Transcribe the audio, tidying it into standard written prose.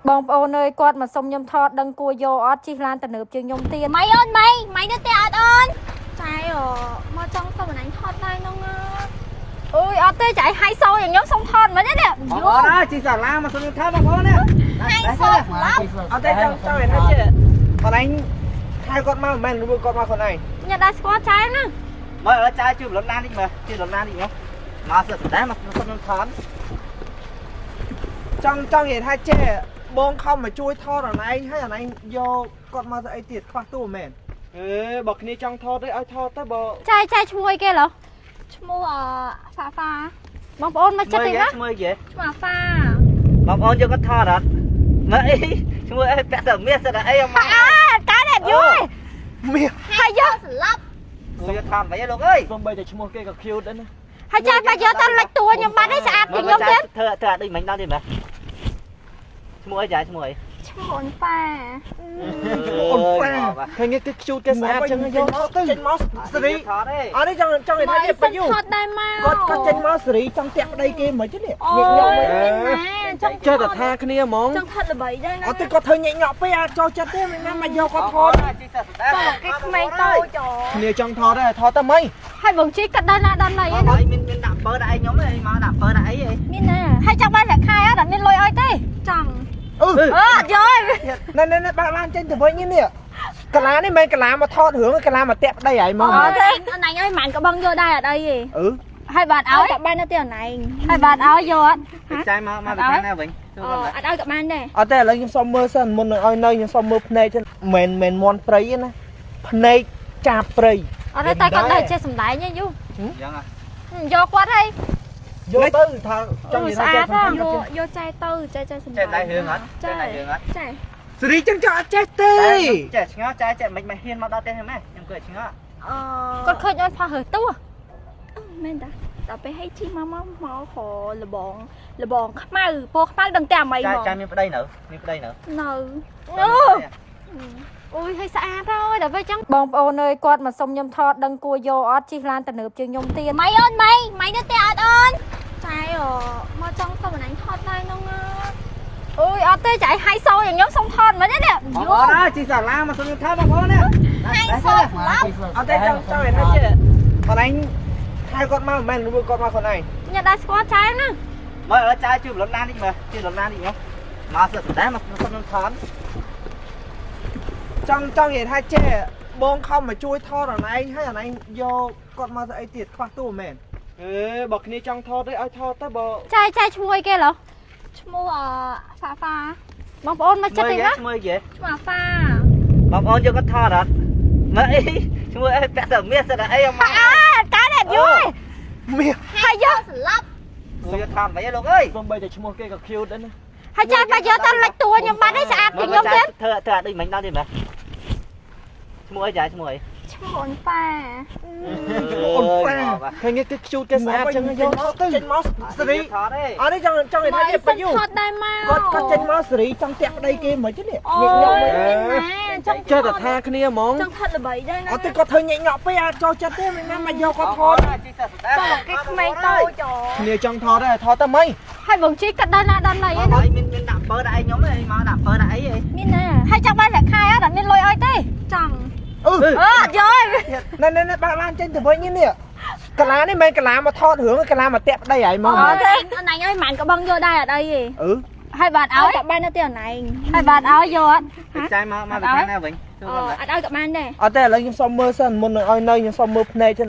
បងប្អូនអើយគាត់មកសុំខ្ញុំថតដឹងគួរយកអត់ជិះឡានទំនើបជាងខ្ញុំទៀត ម៉ៃអូនម៉ៃម៉ៃនៅផ្ទះអត់អូនចែមកចង់សុំអនឡាញថតដែរនោះ អូយអត់ទេចៃហៃសូយ៉ាងខ្ញុំសុំថតមិនទេនេះ បងប្អូនអើយជិះសាឡាមកសុំខ្ញុំថតបងប្អូនណា ហៃសូស្លាប់ អត់ទេចង់ចង់ឲ្យថាជាបងឯងហៅគាត់មកមិនមែនឬគាត់មកខ្លួនឯង ញ៉ាំដែរស្គាល់ចែណា មើលឥឡូវចែជួយលត់ឡានតិចមើលជួយលត់ឡានតិចមើលមកសឹកដែរមកសុំខ្ញុំថតចង់ចង់និយាយថាចេះបងខំមកជួយថតអនឯងហើយអនឯងយកគាត់មកទៅអីទៀតខ្វះតួមែន អេបើគ្នាចង់ថតទេឲ្យថតទៅបើ ចែចែឈ្មោះអីគេឡូ ឈ្មោះអហ្វាហ្វា បងប្អូនមកចិត្តតិចណា ឈ្មោះគេ ឈ្មោះហ្វា បងប្អូនយកគាត់ថតអត់មើលអីឈ្មោះអីពាក់តែមាសតែអីអ អើកាតែយូរ មាស ហើយយក ស្លាប់ គូយកថតមិនអីលោកអើយ សំបីតែឈ្មោះគេក៏ cute ដែរណា ហើយចែបើយកទៅលិចតួខ្ញុំបាត់ឯងស្អាតជាងខ្ញុំទៀត ធ្វើធ្វើអាដូចមិញដល់ទៀតមើលឈ្មោះអីចាឈ្មោះអី ឈ្មោះអូនហ្វា អូនហ្វាឃើញគេ cute គេស្អាតចឹងយកទៅ ចេញមកសេរី ថតទេ អត់ទេចង់ចង់និយាយថា សុំថតដែរមក គាត់គាត់ចេញមកសេរីចង់តាក់ប្តីគេមិនទេនេះ អូយណាចង់ ចេះតែថាគ្នាហ្មង ចង់ថតល្បីដែរណា អត់ទេគាត់ធ្វើញាក់ញាក់ពេកអាចចូលចិត្តទេមិនណាមកយកគាត់ថត គេក្មេងតូច គ្នាចង់ថតទេថតទៅមិន ហើយបងជីគាត់ដល់ណាដល់ណី អត់មានមានដាក់ពើដាក់អីខ្ញុំទេមកដាក់ពើដាក់អីហី មានណា ហើយចង់បានប្រាក់ខែអត់មានលុយឲ្យទេ ចង់ អឺ អត់យក ណែណែបាក់ឡានចេញទៅវិញនេះកាឡានេះមិនកាឡាមកថតរឿងកាឡាមកតាក់ប្តីហើយមក អូទេអនឡាញអើយមិនក៏បងយកដែរអត់អីទេ អឺ ហើយបាទឲ្យ ក៏បាននៅទីអនឡាញ ហើយបាទឲ្យយកអត់ ចាយមកមកពីខាងណាវិញ អត់ឲ្យក៏បានដែរ អត់ទេឥឡូវខ្ញុំសុំមើលសិនមុននឹងឲ្យនៅខ្ញុំសុំមើលភ្នែកសិនមិនមែនមន់ព្រៃទេណាភ្នែកចាបព្រៃ អត់ទេតែគាត់នៅចេះសំដែងឯងយូ យ៉ាងហ៎ យកគាត់ហើយ យកទៅថាចង់និយាយថា យកយកចែទៅចែចែសំ ចេះដៃរឿងអត់ចេះដៃរឿងអត់ ចែ សេរីចឹងចង់អត់ចេះទេចេះឆ្ងល់ចែចេះមិនមិនហ៊ានមកដល់ផ្ទះហ្នឹងខ្ញុំគិតឆ្ងល់ អឺ គាត់ឃើញអូនផុសរើតួ មែនតាដល់ពេលឲ្យជីមកមកមកខលបងលបងខ្មៅពោខ្មៅដឹងតែអាមី មកចាមានប្តីនៅមានប្តីនៅ នៅ អូអូយឲ្យស្អាតហើយដល់ពេលចឹងបងប្អូនអើយគាត់មកសុំខ្ញុំថតដឹងគួរយកអត់ជិះឡានទំនើបជាងខ្ញុំទៀត ម៉ៃអូនម៉ៃម៉ៃនៅផ្ទះអត់អូនចែមកចង់សុំអនឡាញថតដែរនោះ អូយអត់ទេចៃហៃសូយ៉ាងខ្ញុំសុំថតមិនទេនេះ បងប្អូនអើយជិះសាឡាមកសុំខ្ញុំថតបងប្អូនណា ហៃសូស្លាប់ អត់ទេចង់ចង់និយាយថាជាបងឯងហៅគាត់មកមិនមែនឬគាត់មកខ្លួនឯង ញ៉ាំដែរស្គាល់ចែណា មើលឥឡូវចែជួយលត់ឡានតិចមើលជួយលត់ឡានតិចមើលមកសឹកដែរមកសុំខ្ញុំថតចង់ចង់និយាយថាចេះបងខំមកជួយថតអនឯងហើយអនឯងយកគាត់មកទៅអីទៀតខ្វះតួមែន អេបើគ្នាចង់ថតទេឲ្យថតទៅបើ ចែចែឈ្មោះអីគេឡូ ឈ្មោះអហ្វាហ្វា បងប្អូនមកចិត្តតិចណា ឈ្មោះអីគេ ឈ្មោះហ្វា បងប្អូនយកគាត់ថតអត់មើលអីឈ្មោះអីពាក់តែមាសតែអីមក អើកាតែយូរ មាស ហើយយក ស្លាប់ គូយកថតមិនអីលោកអើយ សំបីតែឈ្មោះគេក៏ cute ដែរណា ហើយចែបើយកទៅលិចតួខ្ញុំបាត់ឯងស្អាតជាងខ្ញុំទៀត ធ្វើធ្វើអាដូចមិញដល់ទៀតមើលឈ្មោះអីចាឈ្មោះអី ឈ្មោះអូនហ្វា អូនហ្វាឃើញគេ cute គេស្អាតចឹងយកទៅ ចេញមកសេរីអត់ទេចង់ចង់និយាយថា ពេញថតដែរមក គាត់គាត់ចេញមកសេរីចង់តាក់ប្តីគេមិនទេនេះ ញាក់ញាក់ណាចង់ ចេះតែថាគ្នាហ្មង ចង់ថតល្បីដែរណា អត់ទេគាត់ធ្វើញាក់ញាក់ពេកអាចចូលចិត្តទេមិនណាមកយកគាត់ថត គេក្មេងតូច គ្នាចង់ថតទេថតទៅមិន ហើយបងជីគាត់ដល់ណាដល់ណី អត់មានមានដាក់ពើដាក់អីខ្ញុំទេមកដាក់ពើដាក់អីហី មានណា ហើយចង់បានប្រាក់ខែអត់មានលុយឲ្យទេ ចង់ អឺ អត់យក ណែណែបាក់ឡានចេញទៅវិញនេះកាឡានេះមិនកាឡាមកថតរឿងកាឡាមកតាក់ប្តីហើយមក អត់ទេអនឡាញអើយមិនក៏បងយកដែរអត់អីទេ អឺ ហើយបាទឲ្យ ក៏បាននៅទីអនឡាញ ហើយបាទឲ្យយកអត់ ចាយមកមកពីខាងណាវិញ អត់ឲ្យក៏បានដែរ អត់ទេឥឡូវខ្ញុំសុំមើលសិនមុននឹងឲ្យនៅខ្ញុំសុំមើលភ្នែកសិន